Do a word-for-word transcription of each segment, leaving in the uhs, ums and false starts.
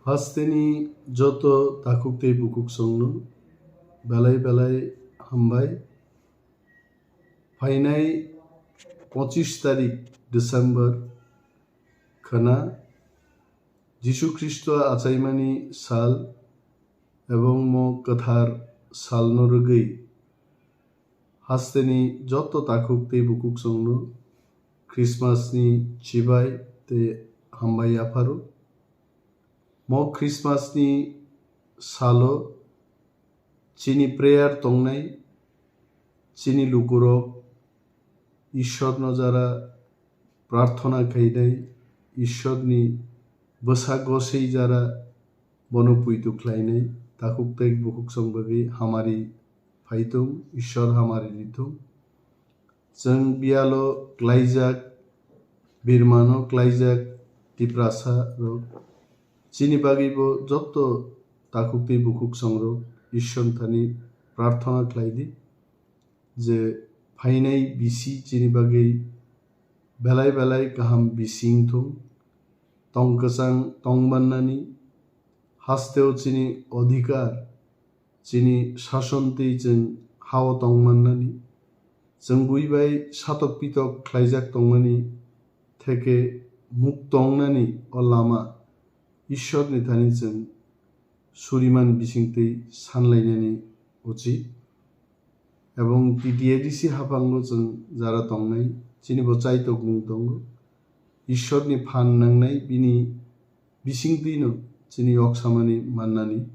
Hasteni joto takhuk tei bukhuk songno belai belai hambai. Phainai pochish tarik December khwna Jisu Khristo achaimani sal ebong mo kwthar salno rwgwi hasteni joto takhuk tei bukhuk songno Christmas ni chibai tei hambai yapharo. Mo Christmas ni salo chini prayer tongnai, chini lukurok Ishwarno jara prarthana khainai, Ishwarni bwsa gosei jara bono puitu khlainai, takhuk tei bukhuk song bagwi hamari phaitung, Ishwar hamari ritung. Chwng biyalo klaijak, birmano klaijak Tiprasa rok. Chini bagwibo joto takhuk tei bukhuk songrok Ishwar thani prarthana khlai di, je phainai bisi chini bagwi belai belai kaham bisi wngthung, tong kwchang tong mannani, hasteo chini odhikar, chini sason twi chwng hao tong mannani, chwng bui bai satok pitok khlaijak tongmani theke mukto wngnani o lama Ishwarni thani chwng suriman bisingtwi sanlainani uchit. Ebong T T A D C haphango chwng jara tongnai, chini bo chaitokmung tongo. Ishwarni phan nangnai bini bisingtwino chini yok samani mannani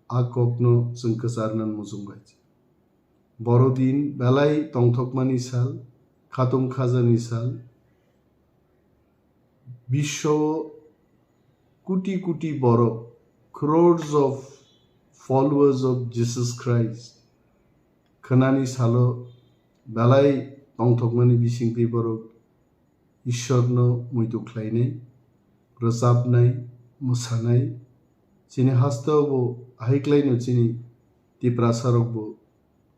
a kokno chwng kwcharnan muchung bai. Borodin belai tongthokmani sal, khatung khajani sal, biswo kuti kuti borok, crores of followers of Jesus Christ, khwnani salo belai tongthokmani bisingtwi borok Ishwarno muitu khlainai, rwchapnai, mwsanai. Chini hasteo bo ahai klaino chini Tiprasa rok bo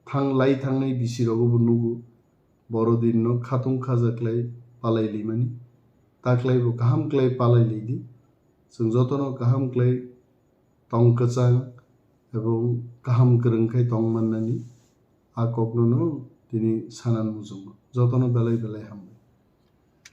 thang lai thangnai bisi rogo bo nugo. Borodinno khatung khaja klai palai limani. Ta klai bo kaham klai palai lidi. Chwng jotono kaham klai tong kwchang ebong kaham kwrwng khai tong mannani a kokno no tini sanan muchungo. Jotono belai belai hambai.